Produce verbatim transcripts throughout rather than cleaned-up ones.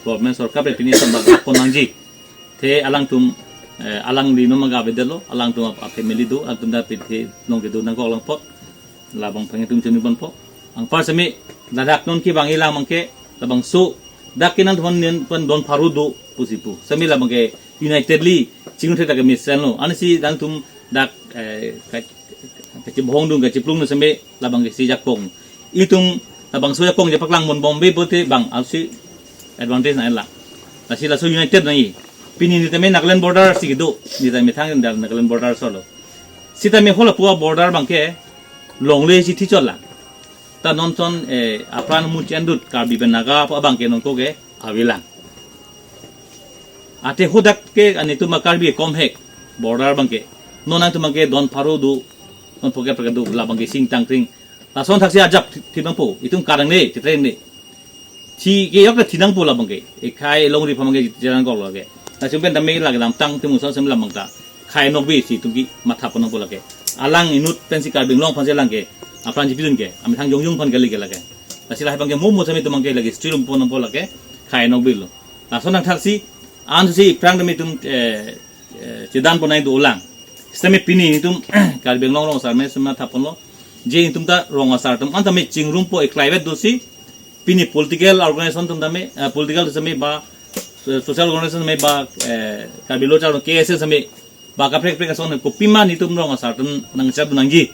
Government sorkar pen pini sambak pon nangji. The alangtum, eh, alangli non maga avedetlo, alangtum ap-, ap family do, alangtum ta pithe nong kedo nangkok lang pot. Labang phang itum chini bon po. Anpar semi ladak non kevang ilang abangke, labangso dak kenangtumphan pen don pharo do pusi pu. Semi labangke unitedly chingthek dak kemesen lo. Ansi alangtum dak, eh, ka-, kachibhong dung kachiplung no semi labangke si jakong. Itum labangso jakong je paklang mon bombe bote bang alsi advantage na la. Lasi laso united nangji. Pini nitame Nagaland border si kedo. Nitame thang dal Nagaland border solo. Sitame hala pu a-border abangke longle si thi chot lang. Ta non chon, eh, apran mu chendut Karbi pen Naga pu abangke nonko ke avelang. Athe hadak ke anitum a-Karbi komhek border abangke. Non nangtum abangke don pharo do, non pocket pocket do, labangke sing tangkring. Lason thaksi ajak thi-, thi nangpo, itum karang ne, chetreng ne. Thi ke yok ke thi nangpo labangke. Ekhai longri aphan abangke jalan kok lake. Lasi pen tame lake damtang timu sa sem labang ta. Khai nokbe si itum ke matha pon nangpo lake. Alang inut pensi Karbi Anglong aphan si alangke. Apran chipidun ke. Amethang jongjong aphan kali ke lake. Lasi lahai abangke mo mo sami itum abangke lake stri lum pon nangpo lake. Khai nokbe lo. Lason nangthaksi ansi aphrang tame itum, eh, eh, chedan pon nai dolang. Sitame pini itum Karbi Anglong rong asar me sema thapon lo. Je itum ta rong asar atum an tame chingrumpo eklaivet dosi pini political organization atum tame, eh, political tame ba, eh, social organization tame ba, eh, Karbi Lo Charli Arong K S A tame ba kaprek kaprek ason kopima nitum rong asar atum nangchap nangji.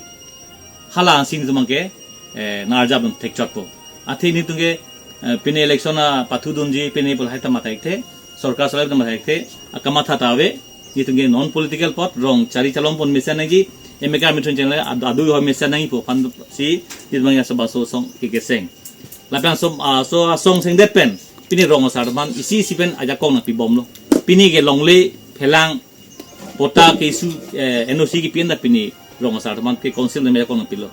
Hala ansi nitum abangke, eh, narjap dun thek chotpo. Athe nitum ke, eh, pini election apathu dunji pini pul hai ta matha ikthe, sorkar solai ta matha ikthe, akamatha ta ave, nitum ke non political pot rong chari chalom pon mesen nangji, M A K mithun channel adu adu ho mesen nangji pu aphan si nitum abangke aso baso song ke keseng. Lapen aso, ah, so asong sengdet pen, pini rong asar atum aphan isi isi pen ajakong nangpi bomlo. Pini ke longle phelang pota ke issue, eh, N O C kepi an ta pini rong asar atum aphan ke council ne ajakong nangpilo.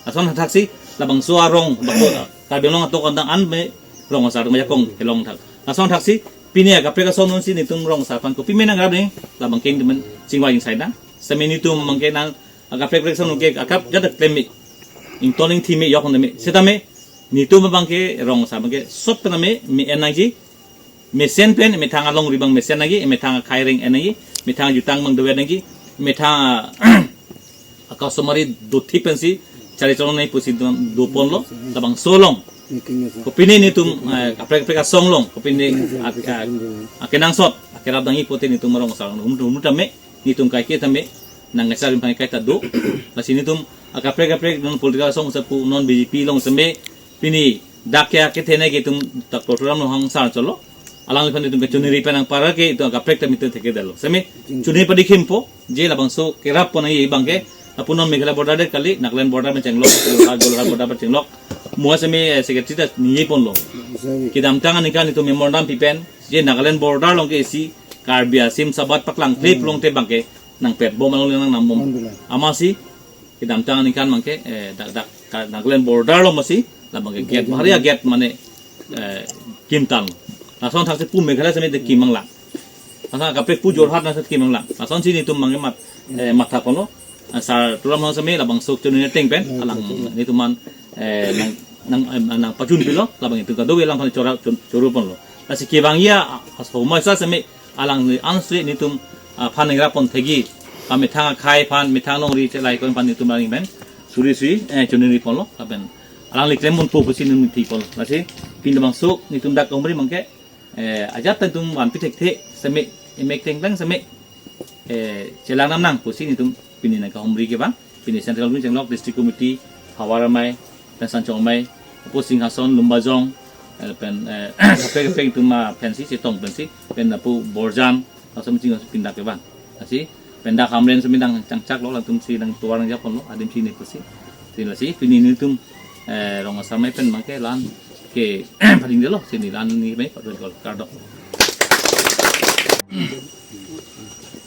Lason thaksi labangso arong bako Karbi Anglong atok andang an me rong asar atum ajakong kelong thak. Lason thaksi pini akaprek ason nonsi nitum rong asar aphan kopi me nangrap ne labang keng temen chingvai jingsai nang. Semi nitum abangke nang akaprek kaprek ason ke akap jat klem me. Ington ingthi me yok ne me. Sitame nitum abangke rong asar abangke sot pen me me en nangji. Mesen pen methang alongri abang mesen nangji, methang akhai reng en nangji, methang jutang abang dover nangji, methang a-customary dothip pensi chari chalon nangji pusi do, do ponlo, labangso along. Kopine nitum, eh, kaprek kaprek asong along, kopine ak-, ak-, akenangsot akerap nangji pote nitum rong asar hum hum tame nitum kaike tame nangkachari abang kaita do. Lasi nitum akaprek kaprek non political asong sepu non B J P along seme pini dak ya kethenei ke itum dak program lo hang sar cholo. Alangliphan itum ke chuniri pen nangpara ke itum akaprek tame itum thekdetlo. Seme chuniri padikhimpo je labangso kerap pon nangji abangke apunon Meghalaya border det kali, Nagaland border pen chenglok, Golaghat, Golaghat border pen chenglok. Mo seme, eh, secretary ta ningje ponlo. Kedamtang aningkan itum memorandum pipen je Nagaland border along ke isi Karbi asimsabat paklang kle pulote abangke nangpet bom along le nangnam bom. Amatsi kedamtang aningkan abangke, eh, dak dak ka Nagaland border along amatsi labangke gate bahari a-gate mane, eh, kimtang. Lason thaksi pu Meghalaya seme de kim nanglang. Lason kaprek pu Jorhat nasa kim nanglang. Lasonsi nitum abangke mat, eh, matha ponlo. Asar tulam hang seme labangso chuniri ateng pen alang nitum aphan, eh, nang nang, eh, nangpachun pilo labang itum kadokave alang aphan chora chun-, choro ponlo. Lasi kevang ya asomai sa seme alangli ansi nitum aphan nangrap pon thekji. Amethang akhai aphan, methang alongri chelai ko aphan nitum alang pen suri sui, eh, chuniri ponlo lapen alangli klem ponpo pusi nitum thi ponlo. Lasi pini labangso nitum dak kahumri abangke, eh, ajat ta itum vanpi thekthe seme, emek tengtang seme, eh, chelang nam nang pusi nitum pini nangkahumri ke abang. Pini Central Committee chenglok, District Committee, Hawar amei, pen Sanchong amei, apo Singhason, Lumbajong, eh, pen, eh, kaprek kaprek itum aphansi chetong pensi, pen apo Borjan, laso meching pindak ke abang. Lasi pendak Hamren seme nangchangchaklo, latumsi nangtovar nangjap ponlo, adimsi ne pusi. Lasi lasi pini nitum, eh, rong asar amei pen abangke la-an ke padingdelo, si la-an ni amei padingdelo, kardom.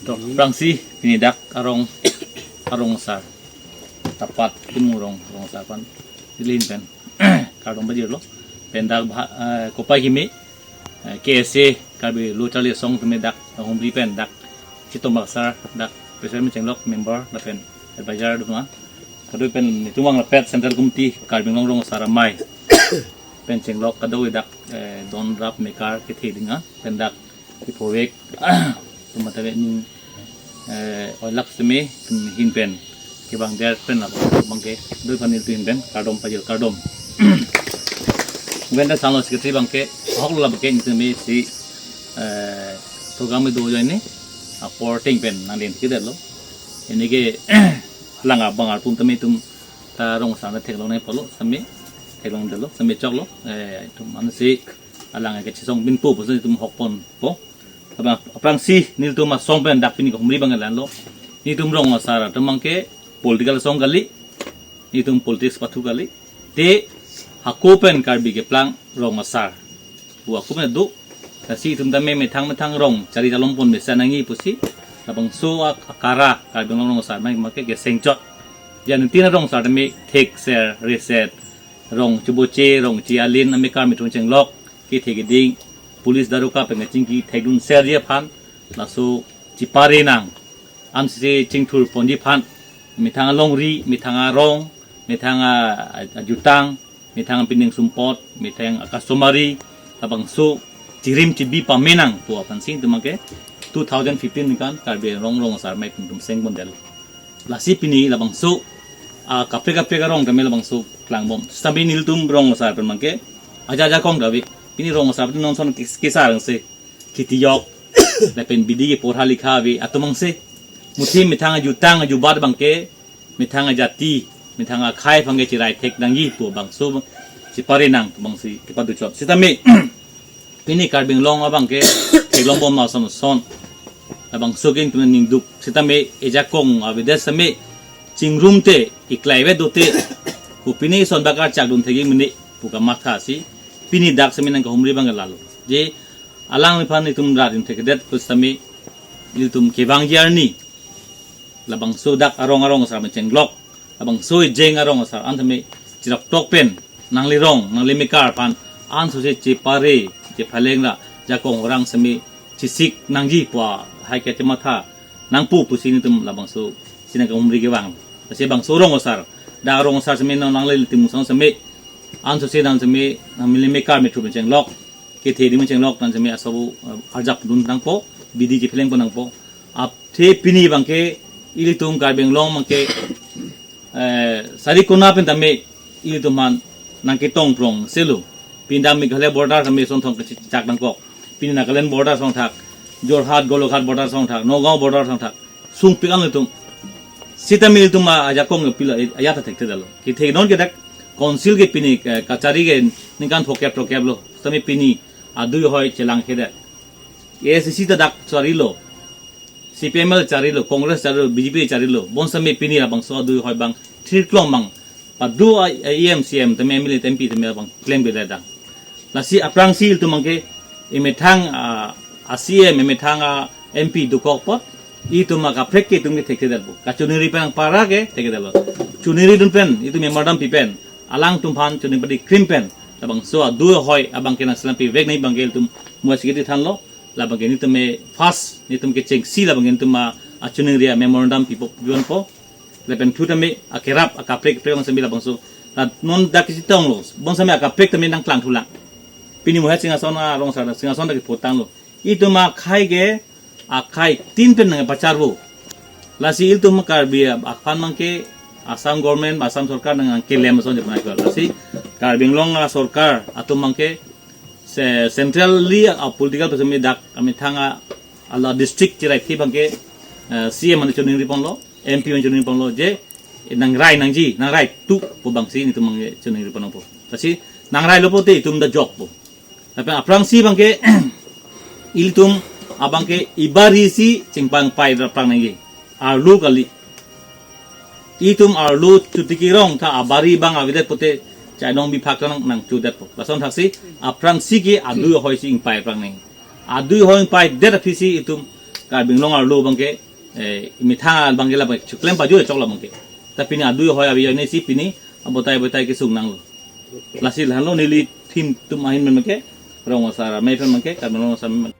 Dok, aphrangsi pini dak arong, arong asar. Tapat timu rong, rong asar aphan. Ilin pen kardom pajirlo. Pen dak bha-, eh, kopai kimi, eh, K S A Karbi Lo Charli Asong tame dak humri pen dak Chitom Baksar dak President chenglok member lapen advisor duma. Kadokave pen nitum vang lapet Central Committee Karbi Anglong Rong Asar Amei. pen chenglok kadokave dak, eh, don rap mekar kethe ding a, pen dak kiphovek atum mate ning, eh, oilak seme atum ahin pen kevang der pen la abangke dui panel atum ahin pen kardom pajir kardom. Wen da sanglo secretary abangke ahok lo abangke ningtumi si, eh, program do join ni apor ting pen nangdeng kedetlo. Pini ke alang abang arpum tame atum ta rong asar ta theklong nangpo lo, seme theklong detlo, seme choklo, eh, atum ansi alang ke chesong binpo pusi atum hokponpo. Aphrang, aphrangsi nelitum asong pen dak pini kahumri abang lanlo. Nelitum rong asar atum abangke political asong kali, nelitum politics pathu kali. Te hako pen Karbi keplang rong asar pu ako pen do. Lasi itum tame methang methang rong chari chalom pon mesen nangji pusi labangso ak-, akara Karbi Anglong rong asar abangke kesengchot. Jan tin rong asar tame thekser reset, rong chiboche, rong chi-alin, amekar methung chenglok kethe keding, police daroga pen kachingki thekdun serji aphan laso chipare nang, ansi chingthur ponji aphan, methang alongri, methang arong, methang a, a, ajutang, methang pining sumpot, methang a customary, labangso chirim chibi pame nangpo aphansi itum abangke two thousand fifteen ningkan Karbi Anglong rong asar amei atum sengpon detlo. Lasi pini labangso akaprek kaprek arong tame labangso klangbom. Sitame nelitum rong asar pen abangke aja ajakong ave. Pini rong asar pen non son kis-, kisar angse, kheti yok, lapen bidi ke porha likha ave atum angse. Muthi methang ajutang ajubat abangke methang ajati, methang akhei abangke chirai thek nangji pu labangso chipare nang pu abangsi kepado chot. Sitame pini Karbi Anglong abangke theklongbom ason son, labangso ke itum ningduk. Sitame ejakong avedet seme chingrum te iklai ve dote, pu pini son bakar chakdun thekji mene pu kamathasi pini dak seme nangkahumri abang lalo. Je alangliphan itum rat in thekdet pusitame ilitum kevangji arni labangso dak arong arong asar pen chenglok, labangso ejeng arong asar an tame chirap tok pen nangli rong nangli mekar aphan ansose chipare chephaleng ra jakong orang seme chisik nangji pu hai ke chematha nangpo pusi nelitum labangso si nangkahumri kevang. Lasi bangso rong asar, dak rong asar seme nang nanglilitum sang seme ansose nang seme nangli mekar methung pen chenglok, kethe keding pen chenglok nang seme asobu, eh, arjap dun nangpo, bidi chiphaleng pon nangpo. Aphi pini abangke ilitum Karbi Anglong abangke, eh, sari kona pen tame ilitum aphan nangketong prong selo. Pini dak Meghalaya border tame sonthong kachechak nangkok. Pini Nagaland border songthak, Jorhat Golaghat border songthak, Nagaon border songthak. Sungpik an ilitum. Sitame ilitum a, ajakong pilo, ajat ta thekthe detlo. Kethe non ke dak council ke pini, eh, kachari ke ningkan phokep throkkep lo. Sitame pini adui hoi chelang kedet. A I C C ta dak charilo. C P I M L charilo, Congress charilo, B J P charilo. Bonsitame pini labangso adui hoi abang thirklong abang pado a, a E M, C E M tame M L A, M P tame abang klem beda dang. Lasi aphrangsi ilitum abangke emethang a, a C E M, emethang a M P dokok apot itum akaprek ke itum ke thekthe detpo. Kachiningri pen para ke thekthe detlo. Chiningri dun pen itum memorandum pi pen alangtum aphan chining padi krim pen labangso adui hoi abangke nangselam pivek nangji abangke ilitum muas kiti thanlo. Labangke nelitum me first, nelitum kechengsi labangke nelitum a, achiningri a memorandum pipo, piponpo. Lapen thu tame akerap akaprek kaprek abang seme labangso. La non dak kachetonglo, bonsitame akaprek tame nangklang thulang. Pini muhet Singhason arong asar, Singhason dak kepotanglo. Itum akhei ke, akhei tin pen nangpacharvo. Lasi ilitum Karbi aphan abangke Assam government, Assam sorkar nangkelem ason je pernah jual. Lasi Karbi Anglong a sorkar atum abangke se-, centrally a political person mi dak amethang a ala district chirai thi abangke, eh, C M mane chiningri ponlo, M P mane chiningri ponlo, je nangrai nangji, nangrai tu pu abangsi nelitum abangke chiningri ponpo. Lasi nangrailo pote itum ta jokpo. Lapen aphrangsi abangke ilitum abangke ibari si chingpang pai ra prang nangji. Arlo kali. Itum arlo chotiki rong ta abari abang avedet pote chainong biphak ta nang, nangchodetpo. Lason thaksi aphrangsi ke adui hoi si ingpai prang nangji. Adui hoi ingpaidet aphisi itum Karbi Anglong arlo abangke, eh, methang abangke labang chiklem pajut chok labangke. Ta pini adui hoi abi hoi ne si pini abotai abotai kesung nanglo. Lasi lahenlo neli thim atum ahin pen abangke, rong asar amei pen abangke, Karbi Anglong asar amei pen.